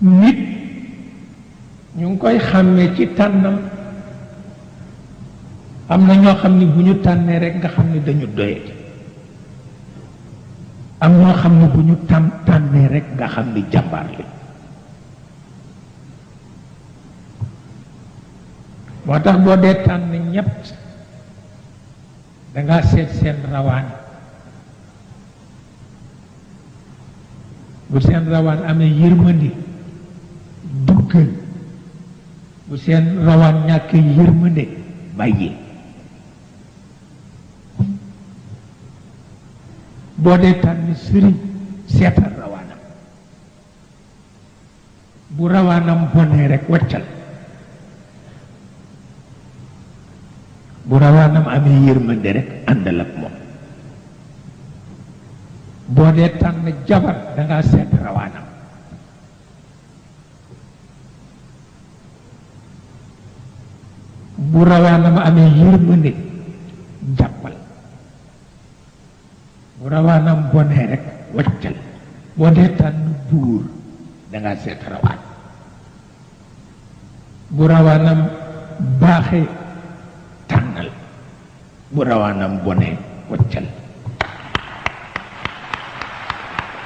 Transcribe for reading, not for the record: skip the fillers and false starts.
nit ñu ngi koy xàmmee ci tànnam. am na ñoo xam ni bu ñu tànnee rek nga xam ni dañu doyati, am ñoo xam ni bu ñu tànnee rek nga xam ni jàmbaar la. moo tax boo dee tànn ñett dangaa seet seen rawaan. bu seen rawaan amee yërmandi duggal, bu seen rawaan ñàkkee yërmande bàyyi. boo dee tànn sëriñ seetal rawaanam, bu rawaanam bonee rek waccal, bu rawaanam amee yërmande rek àndal ak moom. boo dee tànn jabar dangaa seet rawaanam, bu rawaanam amee yërmande jàppal, bu rawaanam bonee rek waccal. boo dee tànn buur dangaa seet rawaan, bu rawaanam baaxee tànnal, bu rawaanam bonee waccal.